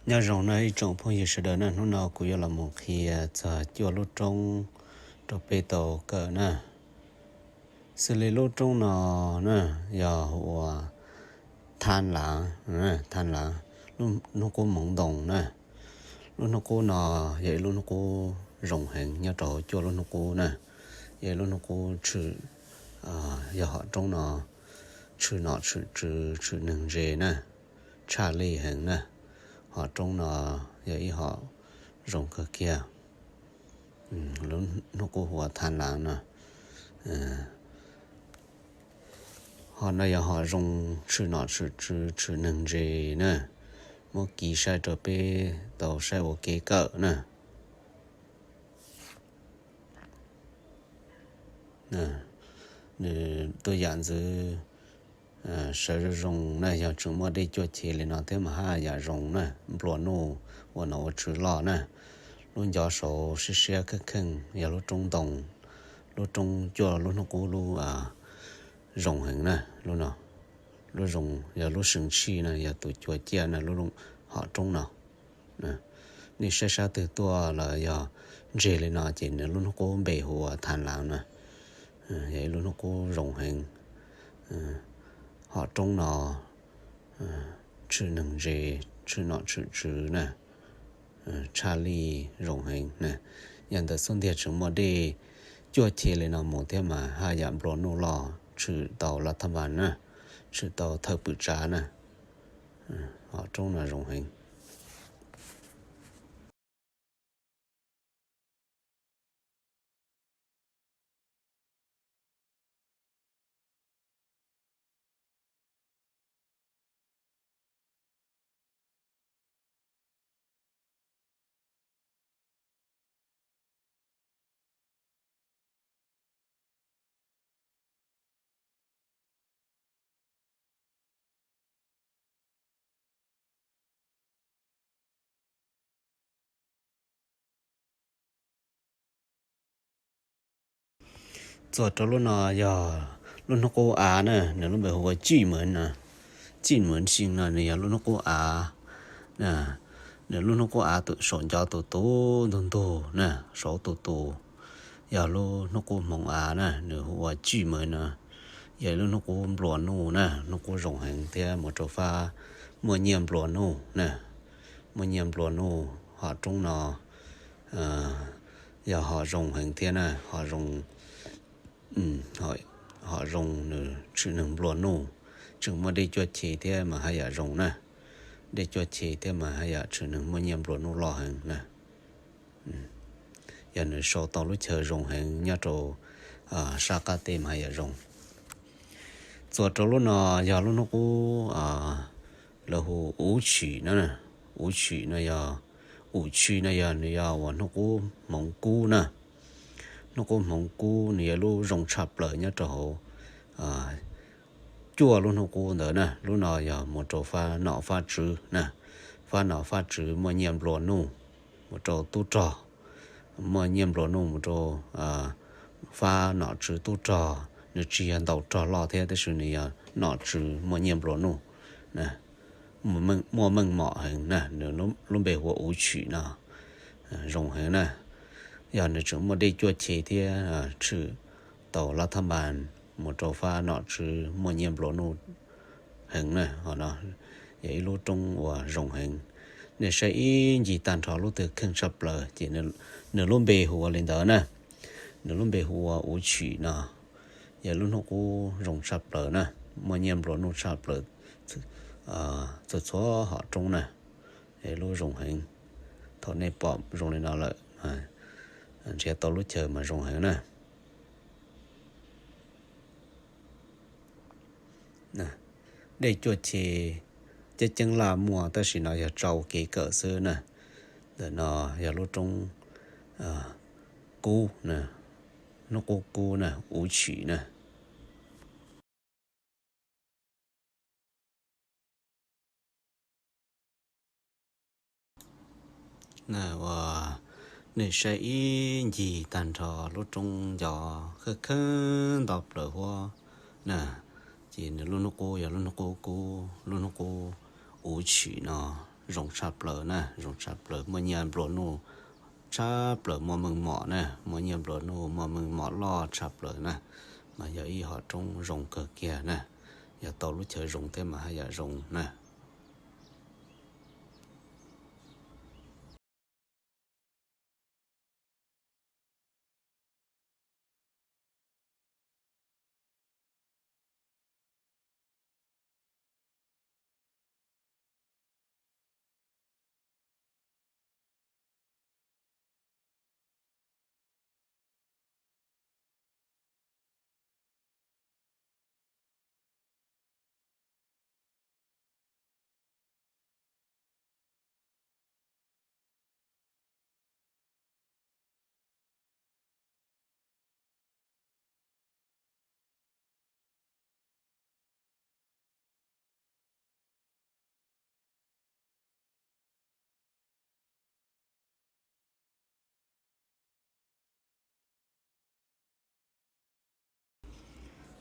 Nyob zoo na ib tsoom phooj ywg sawv daws na, hnub no kuv yuav los mus qhia txog cuaj lub roob rau peb tau kawm na. Xws li lub roob no na, yog hu ua Than Lav, Than Lav, lub hnub qub hmoov ntoo na. Lub hnub qub no yog ib lub hnub qub zoo heev nyob rau hauv cuaj lub hnub qub na. Yog ib lub hnub qub tshwm, yog hom roob no tshwm nom tshwm tswv tshwm neeg ntse na, tshaj lij heev na. Hom roob no yog ib hom zoo kawg kiag. Lub hnub qub hu ua Than Lav no. Hom no yog hom zoo tshwm nom tshwm tswv tshwm neeg ntse na. Muab kiv saib rau peb tau saib ua kev kawm na. Nws tuaj yam ntxwv sawv zoo zoo na, yog tseem muaj dej cuaj che li no thiab mas haj yam zoo na, nplua nuj ua nom ua tswv loj na. Lub ncov saud siab siab kheej kheej yog lub roob ntoo, lub roob cuaj lub hnub qub lub zoo heev na. Lub no, lub zoo yog lub seev tshij na, yog tus cua ciaj na, lub hom roob no. Nej saib sab twg tuaj los yog ntseg li no ces nws lub hnub qub npe hu ua Than Lav na. Yog ib lub hnub qub zoo heev. Hom roob no tshwm neeg ntse, tshwm nom tshwm tswv na, tshaj lij zoo heev na. Yog ntawm xub ntiag tseem muaj dej cuaj che li no mus thiab mas haj yam nplua nuj loj, tshwm tau Lav Thab Npas na, tshwm tau thawj pwm tsav na. Hom roob no zoo heev. Txuas rau lub no yog lub hnub qub av na, nws lub npe hu ua Cij Mawv no. Cij Mawv Xi no nws yog lub hnub qub av. Nws lub hnub qub av saum ncov tus tus ntug ntug na, saum tus tus, yog lub hnub qub hmoov av na, nws hu ua Cij Mawv no. Yog lub hnub qub nplua nuj na, hnub qub zoo heev thiab mus rau fab muaj nyiaj nplua nuj na. Muaj nyiaj nplua nuj, hom roob no yog hom zoo heev thiab na, hom zoo, hom zoo nws tshwm neeg nplua nuj, tseem muaj dej cuaj che thiab mas haj yam zoo na. Dej cuaj che thiab mas haj yam tshwm neeg muaj nyiaj nplua nuj loj heev na. Yog nws sau tau lub chaw zoo heev nyob rau sab qab teb mas haj yam zoo. Txuas rau lub no yog lub hnub qub lawv hu Uv Tshim no. Uv Tshim no yog, Uv Tshim no yog nws yog uas hnub qub hmoov kub na. Hnub qub hmoov kub nws yog lub zoo tshaj plaws nyob rau hauv cuaj lub hnub qub ntawd na. Lub no yog mus rau fab nom fab tswv na, fab nom fab tswv muaj nyiaj nplua nuj, mus rau tub rog, muaj nyiaj nplua nuj mus rau fab nom tswv tub rog. Nws tsis yog ntaus rog loj thiab tab sis nws yog nom tswv muaj nyiaj nplua nuj, muaj meej mom heev na. Nws lub npe hu ua Uv Tshim no, zoo heev na. Yog nws tseem muaj dej cuaj che thiab tshwm tau Lav Thab Npas mus rau fab nom tswv muaj nyiaj nplua nuj heev na. Hom no yog ib lub roob uas zoo heev. Nej saib ib ncig tag nrho lub twg kheej tshaj plaws ces nws lub npe hu ua li ntawd na. Nws lub npe hu ua Uv Tshim no. Yog lub hnub qub zoo tshaj plaws na, muaj nyiaj nplua nuj tshaj plaws txhua txhua hom roob na. Lub zoo heev. Thaum nej pom zoo li no lawm, nrhiav tau lub chaw mas zoo heev na. Dej cuaj che ceeb ceeb laj muaj tab sis no yog tso ua kev kawm xwb na. Ntawm no yog lub roob kub, hnub qub kub na, Uv Tshim na. Uas nej saib ib ncig tag nrho lub roob nco kheej kheej nto plaws huab na, ces nws lub hnub qub yog lub hnub qub kub, lub hnub qub Uv Tshim no. zoo tshaj plaws na, zoo tshaj plaws, muaj nyiaj nplua nuj tshaj plaws, muaj meej mom na, muaj nyiaj nplua nuj, muaj meej mom loj tshaj plaws na, mas yog ib hom roob zoo kawg kiag na. Yog tau lub chaw zoo thiab mas haj yam zoo na.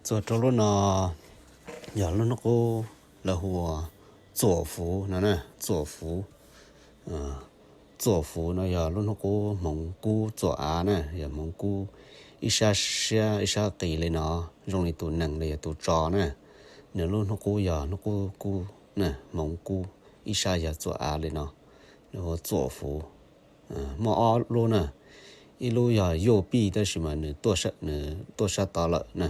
Txuas rau lub no yog lub hnub qub lawv hu ua Txuam Fuv no na, Txuam Fuv. Txuam Fuv no yog lub hnub qub hmoov kub txuam av na, yog hmoov kub ib sab siab ib sab qis li no, zoo li tus nees los yog tus tsov na. Nws lub hnub qub yog hnub qub kub na, hmoov kub ib sab yog txuam av li no, nws hu ua Txuam Fuv. Muaj ob lub na, ib lub yog Yuj Pij tab sis mas nws tuaj sab tod lawm na,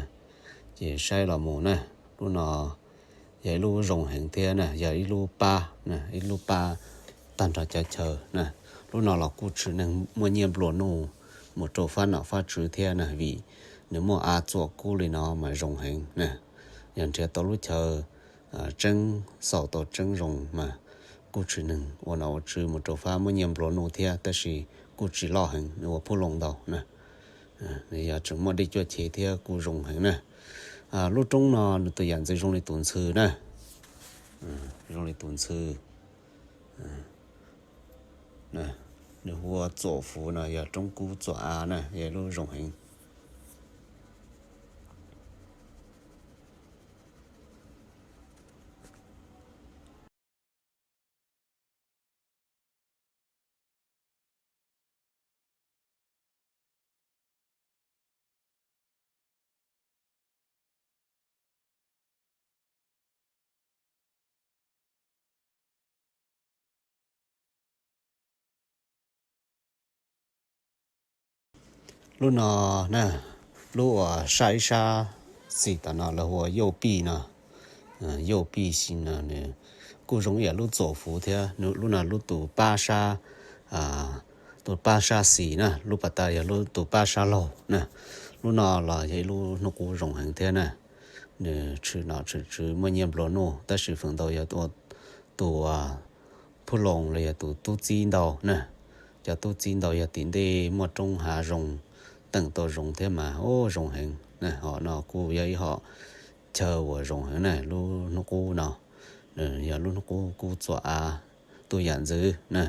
ces saib los mus na. Lub no yog ib lub zoo heev thiab na, yog ib lub pab na, ib lub pab tag nrho cov chaw na. Lub no los kuj tshwm neeg muaj nyiaj nplua nuj mus rau fab nom fab tswv thiab na, vim nws muaj av txuam kub li no mas zoo heev na. Yog nrhiav tau lub chaw tseeb, xaus tau tseeb zoo mas kuj tshwm neeg ua nom ua tswv mus rau fab muaj nyiaj nplua nuj thiab, tab sis kuj tsis loj heev, nws ua phuj loo ntau na. Nws yog tseem muaj dej cuaj che thiab kuj zoo heev na. Lub roob no nws tus yam ntxwv zoo li tus ntxhw na, zoo li tus ntxhw. Nws hu ua Txuam Fuv no yog roob kub txuam av na, yog lub zoo heev. Lub no na, lub uas sab ib sab xis tom no lawv hu ua Yauj Pij no, Yauj Pij xis no nws kuj zoo ib yam lub Txuam Fuv thiab. Lub no lub tus pab sab, tus pab sab xis na, lub pas tas yog lub tus pab sab laug na. Lub no los yog ib lub hnub qub zoo heev thiab na. Nws tshwm nom tshwm tswv muaj nyiaj nplua nuj, tab sis feem ntau yog ua tus phuj loo los yog tus tub txib ntau na. Cov tub txib ntau yog tim ntej muaj roob hav zoo, teem tau zoo thiab mas ua zoo heev na. Hom no kuj yog ib hom chaw uas zoo heev na, lub hnub qub no yog lub hnub qub kub txuam av, tus yam ntxwv na.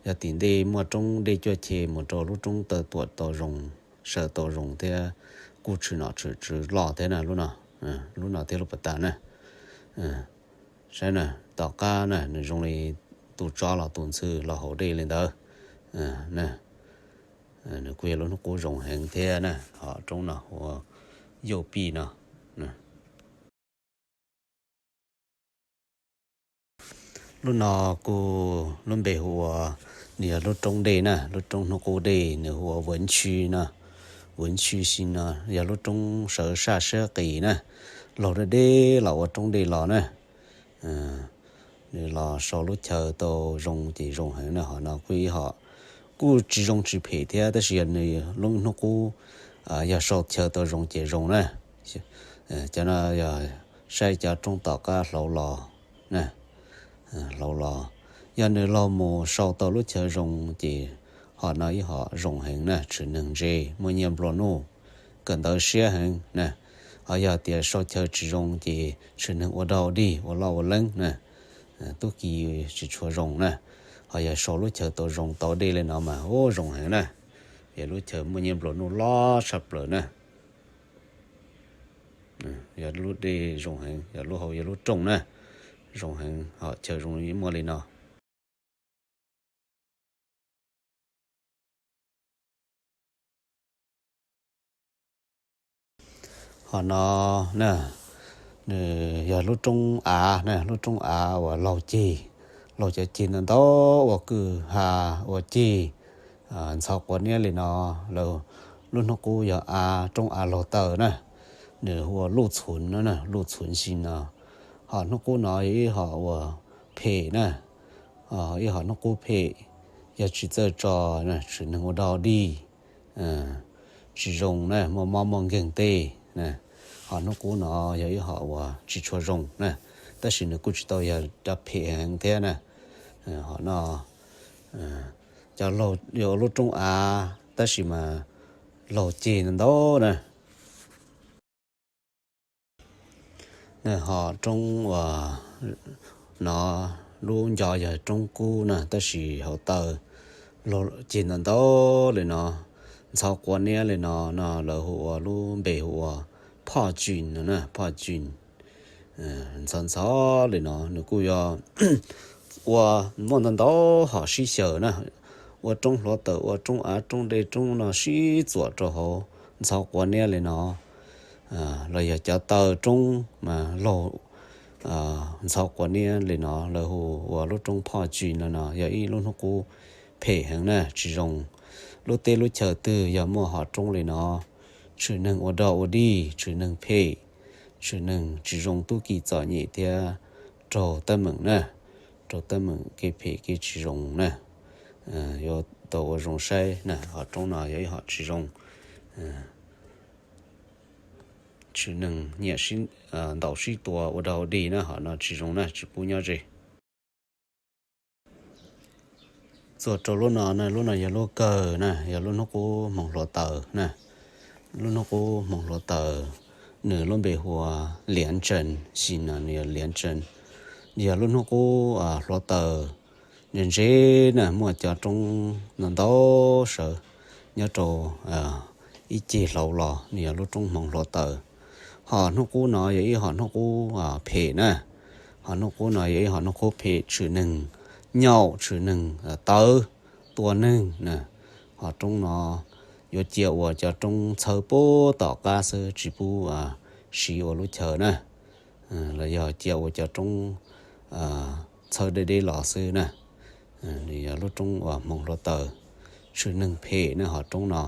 Yog tim ntej muaj roob dej cuaj che mus rau lub roob taw tuam tau zoo, saw tau zoo thiab kuj tshwm nom tshwm tswv loj thiab na lub no. Lub no thiab lub pas tas na. Saib na, tom qab na nws zoo li tus tsov los tus ntxhw los haus dej li ntawd. Nws kuj yog lub hnub qub zoo heev thiab na, hom roob no hu ua Yauj Pij no. Lub no kuj lub npe hu ua, nws yog lub roob dej na, lub roob hnub qub dej nws hu ua Vuv Ntshw no. Vuv Ntshw xis no yog lub roob sawv sab siab qis na, laug deb deb los ua roob dej los na. Nws los sau lub chaw tau zoo ces zoo heev na. Hom no kuj ib hom kuj tsis zoo tsis phem thiab, tab sis yog nws lub hnub qub yog sau chaw tau zoo ces zoo na. Cov no yog saib cov roob tom qab hlau los, hlau los. Yog nws laug mus sau tau lub chaw zoo ces hom no ib hom zoo heev na, tshwm neeg ntse, muaj nyiaj nplua nuj, kawm ntawv siab heev na. Ho yog tias sau chaw tsis zoo ces tshwm neeg ua dog ua dig, ua loj ua leeb na, tub ki tsis tshua zoo na. Ho yog sau lub chaw tau zoo tau dej li no mas ua zoo heev na, yog lub chaw muaj nyiaj nplua nuj loj tshaj plaws na. Yog lub dej zoo heev, yog lub hau yog lub rooj na, zoo heev, hom chaw zoo li muaj li no. Qhov no na, nws yog lub roob av na, lub roob av uas laug ceg, laug cov ceg ntau ntau ua kwj ha ua ceg ntxhov quav niab li no. Lub hnub qub yog av, roob av laug taw na, nws hu ua luj txhuv no, luj txhuv xi no. Ho hnub qub no yog ib hom uas phem na, ib hom hnub qub phem, yog tsis txawj tso, tshwm neeg ua dog dig, tsis zoo na, muaj mob muaj nkeeg tej na. Ho hnub qub no yog ib hom uas tsis tshua zoo na, tab sis nws kuj tsis tau yog cov phem heev thiab na. Ho no cov laug yog lub roob av tab sis mas laug ceg ntau ntau na. Ho roob uas no, lub nco yog roob kub na, tab sis hauv taw laug ceg ntau ntau li no, ntxhov quav niab li no, no lawv hu ua, lub npe hu ua phoj cwm no na, phoj cwm. Ntxhov ntxhov li no nws kuj yog ua muaj ntau ntau hom sib xyaw na, ua roob hluav taws, ua roob av roob dej roob no sib txuam rau hauv ntxhov quav niab li no, los yog cov taw roob mas laug ntxhov quav niab li no, lawv hu ua lub roob phoj cwm no no, yog ib lub hnub qub phem heev na, tsis zoo. Lub teb lub chaw twg yog muaj hom roob li no, tshwm neeg ua dog ua dig, tshwm neeg phem, tshwm neeg tsis zoo tub ki txom nyem thiab raug teeb meem na, raug teeb meem kev phem kev tsis zoo na. Yuav tau ua zoo saib na, hom roob no yog ib hom tsis zoo, tshwm neeg nyiam sib ntaus sib tua ua dog ua dig na, hom no tsis zoo na, tsis pub nyob ze. Txuas rau lub no na, lub no yog lub kawg na, yog lub hnub qub hmoov hluav taws na. Lub hnub qub hmoov hluav taws, nws lub npe hu ua liav ntsees, xi no nws yog liav ntsees, yog lub hnub qub hluav taws ntse ntse na, muaj cov roob ntau ntau sawv nyob rau ib ceg hlau los, nws yog lub roob hmoov hluav taws. Ho hnub qub no yog ib hom hnub qub phem na, ho hnub qub no yog ib hom hnub qub phem, tshwm neeg nyaum, tshwm neeg tawv, tua neeg na. Ho roob no yuav cia ua cov roob txhawb pub tom qab xwb, tsis pub siv ua lub chaw na, los yog cia ua cov roob txhawb deb deb los xwb na. Nws yog lub roob uas hmoov hluav taws, tshwm neeg phem na, ho roob no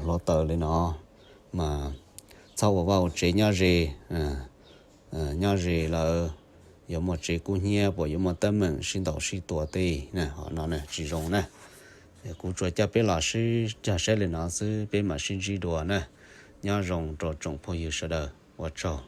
hluav taws li no mas txhob ua vaj ua tsev nyob ze, nyob ze lawm yuav muaj tsev kub hnyiab, puas yuav muaj teeb meem sib ntaus sib tua tej na, hom no tsis zoo na. Kuv tsuas coj peb los sib cog saib li no xwb, peb mam sib ntsib dua na. Nyob zoo rau tsoom phooj ywg sawv daws, ua tsaug.